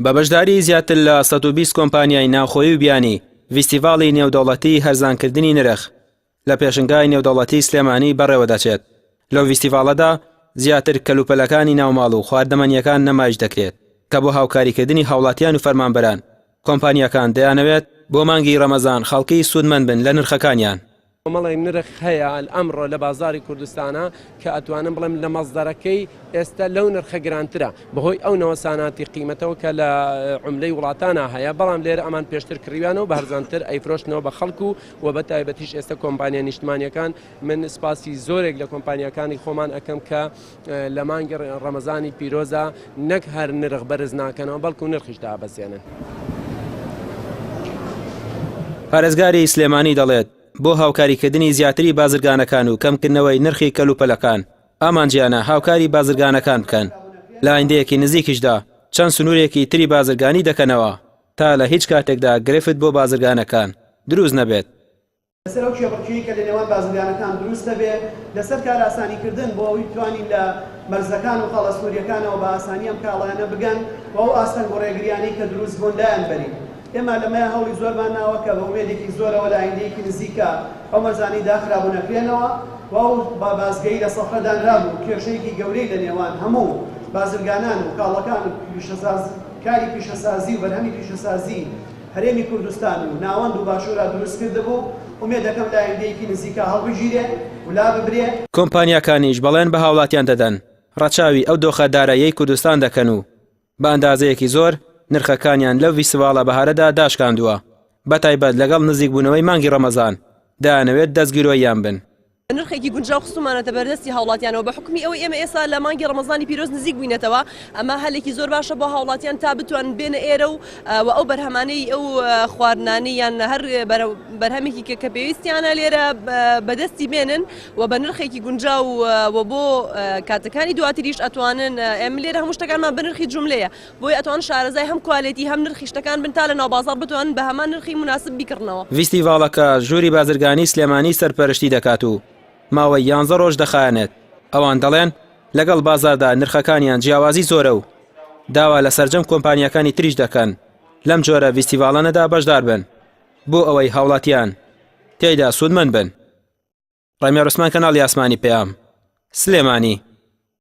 بە بەشداری زیاتر لە 120 کۆمپانیای ناوخۆیی و بیانی، ڤیستیڤاڵی نێودەوڵەتی هەرزانکردنی نرخ لە پێشنگای نێودەوڵەتی سلێمانی بەڕێوەدەچێت. لەو ڤیستیڤاڵەدا زیاتر کەلوپەلەکانی ناوماڵ و خواردەمەنییەکان نەمایش دەکرێت کە بۆ هاوکاریکردنی هاوڵاتیان و فەرمانبەران، کۆمپانیاکان دەیانەوێت بۆ مانگی ڕەمەزان خەڵکی سوودمەند بن لە نرخەکانیان. کۆمەڵێک نرخ هەیە ئەمڕۆ لە بازاڕی کوردستانا کە ئەتوانم بڵێم لە مەسدەرەکەی ئێستا لەو نرخە گرانترە بەهۆی ئەو نەوەساناتی قیمەتەوە کە لە عوملەی وڵاتانا هەیە بەڵام لێرە ئەمان پێشتر کڕیویانە و بە هەرزانتر ئەیفرۆشتنەوە بە خەڵک و و بە تایبەتیش ئێستا کۆمپانیا نیشتمانیەکان من سپاسی زۆرێک لە کۆمپانیاکانی خۆمان ئەکەم کە لە مانگی ڕەمەزانی پیرۆزا نەک هەر نرخ بەرز ناکەنەوە بەڵکو نرخیش دابەزێنن. پارێزگاری سلێمانی دەڵێت، بۆ هاوکاریکردنی زیاتری بازرگانەکان و کەمکردنەوەی نرخی کەلوپەلەکان، ئامانجیانە هاوکاری بازرگانەکان بکەن، لە ئایندەیەکی نزیکیشدا چەند سنوورێکی تری بازرگانی دەکەنەوە تا لە هیچ کاتێکدا گرفت بۆ بازرگانەکان دروست نەبێت. لەسەر ئەو کێبڕکێی کە لە نێوان بازرگانەکان دروست دەبێ، لەسەر کارئاسانی کردن بۆ ئەوی بتوانین لە مەرزەکان و خاڵە سنوورییەکانەوە بە ئاسانی ئەم کاڵایانە بگەن و ئەو ئاستەنگ و ڕێگریانەی کە دروست بوون لایان بەرین. ئێمە لەمەیا هەوڵی زۆرمان ناوە کە بە ئومێدێکی زۆرەوە لە ئایندەیەکی نزیکا ئەو مەرزانەی داخرابوون ئەکرێنەوە و ئەو بازگەی لە سەفرە دانرابوو کێشەیەکی گەورەی لە نێوان هەموو بازرگانان و کاڵەکان و پیشەساز کاری پیشەسازی و بەرهەمی پیشەسازی هەرێمی کوردستان و ناوەند و باشوورا دروست کردبوو، ئومێد دەکەم لە ئایندەیەکی نزیکا هەڵبگیرێ و لاببرێ. کۆمپانیاکانیش بەڵێن بە هاوڵاتیان دەدەن ڕەچاوی ئەو دۆخە داراییەی کوردستان دەکەن و بە ئەندازەیەکی زۆر نرخەکانیان لەو ڤیستیڤاڵە بەهارەدا داشکاندووە، بەتایبەت لەگەڵ نزیکبوونەوەی مانگی ڕەمەزان دەیانەوێت دەستگیرۆییان بن. بە نرخێکی گونجاو خستومانەتە بەردەستی هاوڵاتیانەوە بە حوکمی ئەوەی ئێمە ئێستا لە مانگی ڕەمەزانی پیرۆز نزیک بووینەتەوە ئەمە هەلێکی زۆر باشە بۆ هاوڵاتیان تا بتوانن بێنە ئێرە و و ئەو بەرهەمانەی ئەو خواردنانەی یان هەر بەرهەمێکی کە کە پێویستیانە لێرە بەدەستی بێنن و بە نرخێکی گونجاو و بۆ کاتەکانی دواتریش ئەتوانن ئێمە لێرە هەموو شتەکانمان بە نرخی جوملەیە بۆیە ئەتوانن شارەزای هەم کوالێتی هەم نرخی شتەکان بن تا لە ناوبازاڕ بتوانن بە هەمان نرخی موناسب بیکڕنەوە. ڤیستیڤاڵەکە ژووری بازرگانی سلێمانی سەرپەرشتی دەکات و ماوەی یانزە ڕۆژ دەخایەنێت، ئەوان دەڵێن لەگەڵ بازاڕدا نرخەکانیان جیاوازی زۆرە و داوا لە سەرجەم کۆمپانیاکانی تریش دەکەن لەم جۆرە ڤیستیڤاڵانەدا بەشداربن بۆ ئەوەی هاوڵاتیان تێیدا سوودمەند بن. ڕێمیار عوسمان کەناڵی ئاسمانی پەیام، سلێمانی.